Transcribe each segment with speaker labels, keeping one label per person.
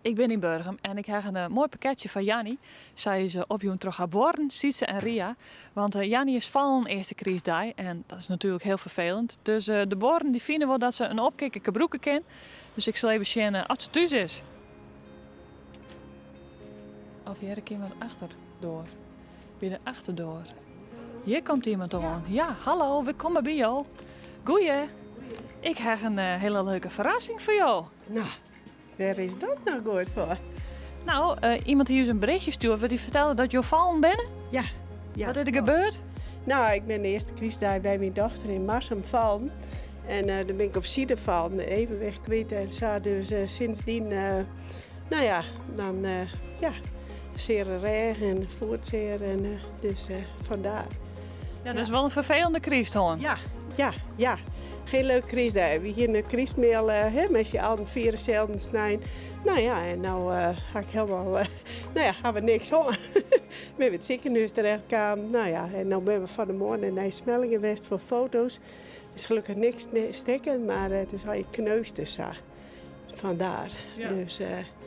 Speaker 1: Ik bin yn Burgum en ik ha in eh, moai pakketsje foar Janny. Sy is eh, opjûn troch har buorren, Sietse en Ria. Want eh, Janny is fallen earste krystdei en dat is natuerlik hiel ferfelend. Dus de buorren dy fine wol dat se in opkikkerke brûke kin. Dus ik sil even sjen oft se thús is. Of hear ik iemand achterdoar? By de achterdoar. Hjir komt iemand oan. Ja, hallo, wy komme by jo. Goeie. Ik ha in hiele leuke ferrassing foar jo.
Speaker 2: No, wêr is dat no goed foar?
Speaker 1: No, iemand hie ús in berichtje stjoerd wêr't dy fertelde dat jo fallen binne.
Speaker 2: Ja. ja.
Speaker 1: Wat is der gebeurd?
Speaker 2: No, ik bin de earste krystdei by myn dochter yn Marsum fallen. En uh, dan bin ik op side fallen, evenwicht kwyt en sa. Dus uh, sindsdien, uh, no ja, dan ja, seare rêch en foetsear en dus vandaar.
Speaker 1: Ja, dat is wol in ferfelende kryst hân.
Speaker 2: Ja, ja, ja. Geen leuk krystdei. Wy hiene it krystmiel uh, mei syn allen fiere sillen snein. No ja, en no uh, ha ik hielendal, uh, no ja, ha we niks hân. Binne we it sikehûs terecht kaam. No ja, en no binne we fan 'e moarn nei Nij Smellinghe west foar foto's. Is gelokkich niks stikken, mar it is al kneusd dus sa. Vandaar.
Speaker 1: Ja.
Speaker 2: Dus,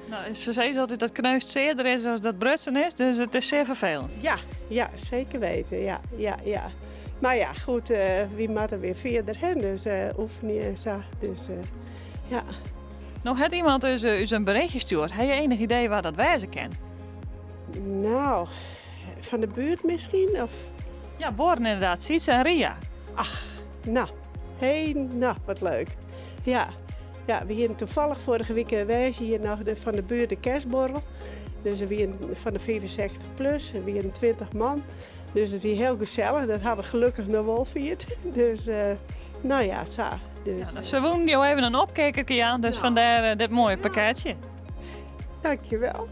Speaker 1: No, se sizze altyd dat kneusd searder is as dat brutsen is, dus it is sear ferfelend.
Speaker 2: Ja, ja, zeker weten. Ja, ja, ja. Mar ja, goed, wy moatte wer fierder, hè, dus oefenje en sa. Dus ja.
Speaker 1: No hat iemand ús, ús in berichtje stjoerd. Ha je enig idee wa dat wêze kin?
Speaker 2: No, fan de buert miskien? Of?
Speaker 1: Ja, buorren ynderdaad, Sietse en Ria.
Speaker 2: Ach, no, hé, no, wat leuk. Ja, ja, we hienen toevallig foarige wike wêze hjir noch de, fan de buert de kerstborrel. Dus we wienen fan de 65 plus, we wienen 20 man. Dus it wie hiel gesellich, dat ha we gelokkich noch wol fierd. Dus, uh, no ja, sa. Dus,
Speaker 1: ja, se woenen jo even in opkikkerke jaan, dus fandêr dit moaie pakketsje.
Speaker 2: Dankjewel.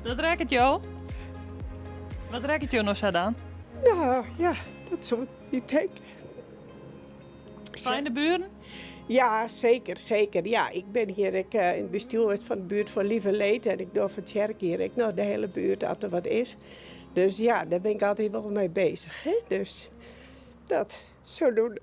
Speaker 1: Dat rekket jo? Wat rekket jo no sa dan?
Speaker 2: No, ja, dat soe ik niet denken.
Speaker 1: Fijne buren?
Speaker 2: Ja, zeker, zeker. Ja, ik ben hier ek, uh, yn it bestjoer fan de buert foar Lief en Leed en ik doch fan tsjerke hjir ek noch de hiele buert as der wat is. Dus ja, dêr bin ik altyd wol mei beuzich. Hè? Dus dat, sadoende.